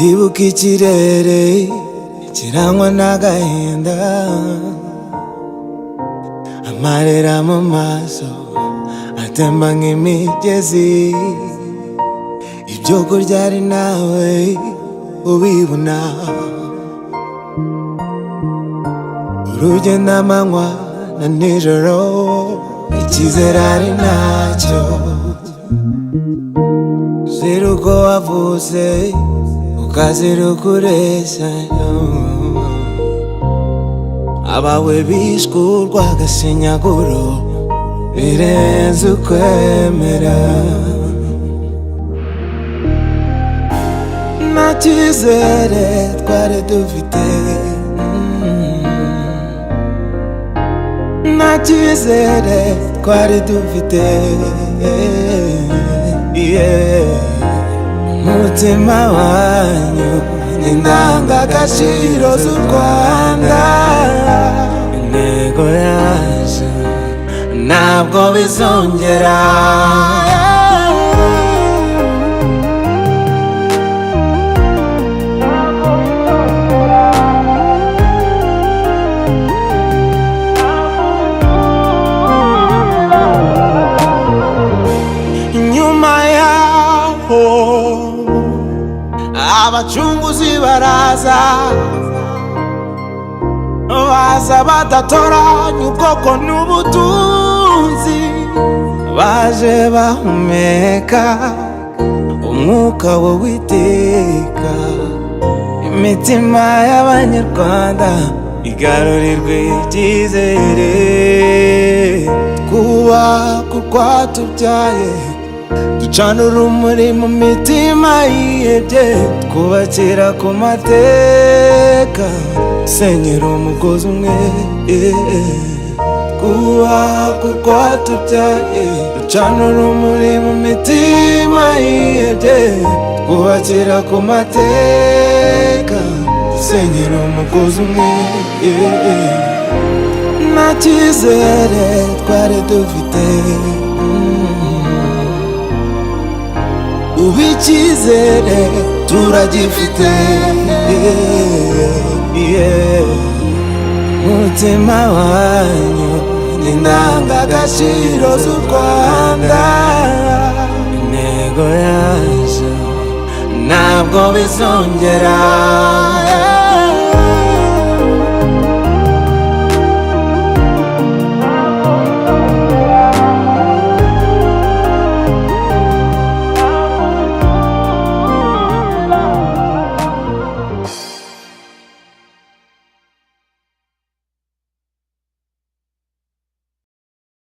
Ndibuka ikirere kirangwa n'agahinda, amarira mu maso atemba nk'imigezi. Ibyo kurya ari nawe ubibona, urugendo amanywa na nijoro, icyizere ari ntacyo. Zira uko wavutse, ukazira uko ureshya. Abawe bishwe urw'agashinyaguro birenze ukwemera. Nta cyizere twari dufite, nta cyizere twari dufite, yeah. Umutima wanyu ni indangagaciro z'u Rwanda, intego yacu ntabwo bizongera. Nyuma yaho abacunguzi baraza, baza badatoranya ubwoko n'ubutunzi, baje bahumeka umwuka w'Uwiteka. Imitima y'Abanyarwanda igarurirwe icyizere, twubaka urwatubyaye, ducana urumuri mu mitima yihebye, twubakira ku mateka, senyera umugozi umwe. Twubaka urwatubyaye, ducana urumuri mu mitima yihebye, twubakira ku mateka, dusenyera umugozi umwe. Nta cyizere twari dufite, ubu icyizere turagifite, yeah. Umutima wanyu ni indangagaciro z'u Rwanda, intego yacu ntabwo bizongera.